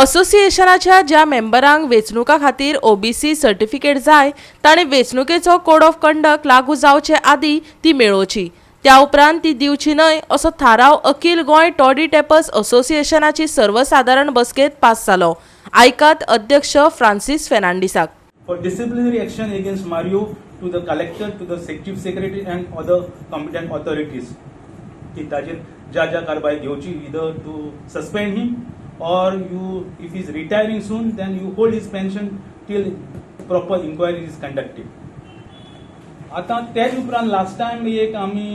असोसिएशनाच्या ज्या मेंबरांक वेंचणुका खातीर OBC certificate जाय तांणी वेंचणुकेचो कोड ऑफ कंडक्ट लागू जावचे आदीं ती मेळोवची, त्या उपरांत ती दिवची न्हय असो थाराव अखिल गोंय टॉडी टॅपर्स असोसिएशनाची सर्वसादारण बसकेंत पास जालो. आयकात अध्यक्ष Francis फेर्नांडीसाक. For disciplinary action against Mario to the collector, to the chief secretary and other competent authorities. की ताजेर ज्या ज्या कारवाई घेवची, either to suspend him or you, if he's retiring soon, then you hold his pension till proper inquiry is conducted. आतां तेज उपरांत last time एक आमी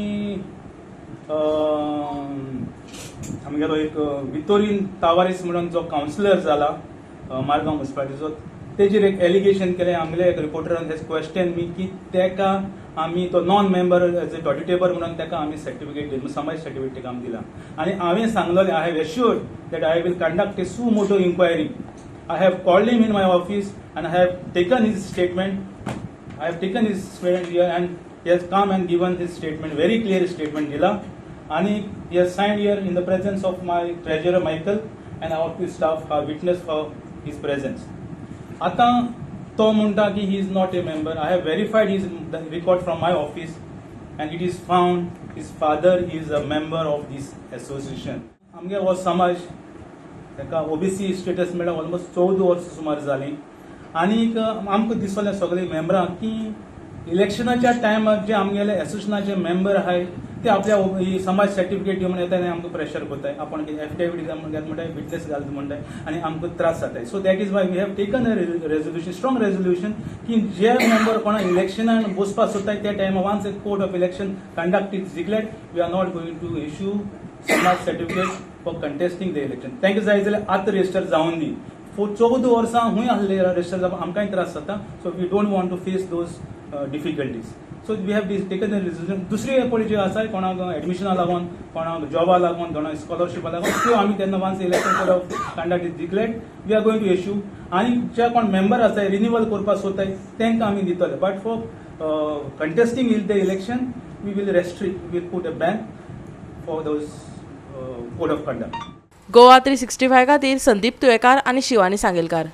आमगेलो एक वितोरीन तावारीस म्हणून जो कावन्सिलर जाला मारगांव मुन्सिपालिटीचो, तेजेर एक एलिगेशन केलें. आमगेले एक रिपोर्टरान हेज क्वेश्चन मी की तेका आमी तो non member as a toddy tapper म्हणून तेका आमी सर्टिफिकेट दिली, समाज सर्टिफिकेट तेका आमी दिला आनी हांवें सांगलेलें, I have assured that I will conduct a suo motu inquiry. I have called him in my office and I have taken his statement. I have taken his statement here and he has come and given his statement, very clear statement दिला आणि he has signed here in the presence of my treasurer Michael and our office staff are witness for his presence. आता तो म्हणटा की he is not a member. I have verified his record from my office and it is found his father is a member of this association. आमगे हो समाज ताका OBC status मेळ्ळा almost 14 वर्सां सुमार जालीं आनीक आमकां दिसलें सगळे मेंबरांक की इलेक्शनाच्या टायमार जे आमगेले एसोसिएशनाचे मेंबर आहाय ते आपल्या समाज सर्टिफिकेट दी म्हणून येताय आनी आमकां प्रेशर करताय, आपण कितें एफिडेवीट घाल म्हणटाय, विटनेस घाल म्हणटाय आनी आमकां त्रास जाताय. So that is why we have taken a resolution, strong resolution की जे मेंबर कोणा इलेक्शनान बसपाक सोदताय त्या टायमार, once a code of election conduct is declared, we are not going to issue समाज certificate for contesting the election. तांकां जाय जाल्यार आतां रजिस्टर जावन दी. 14 वर्सां खूंय आहले रजिस्टर जावपाक आमकांय त्रास जाता, so we don't want to face those difficulties, so we have taken the resolution. दुसरी पळय जी आसा, कोणाक एडमिशना लागून, कोणाक जॉबा लागून, कोणाक स्कॉलरशिपा लागून, त्यो आमी तेन्ना once election code of conduct is declared, we are going to issue. आनी जे कोण मेंबर आसाय, रिन्युअल करपाक सोदताय, तांकां आमी दितले, but for contesting in the election we will restrict, will put a ban for those code of conduct. Goa 365 खातीर संदीप तुयेकार आनी शिवानी सांगेलकार.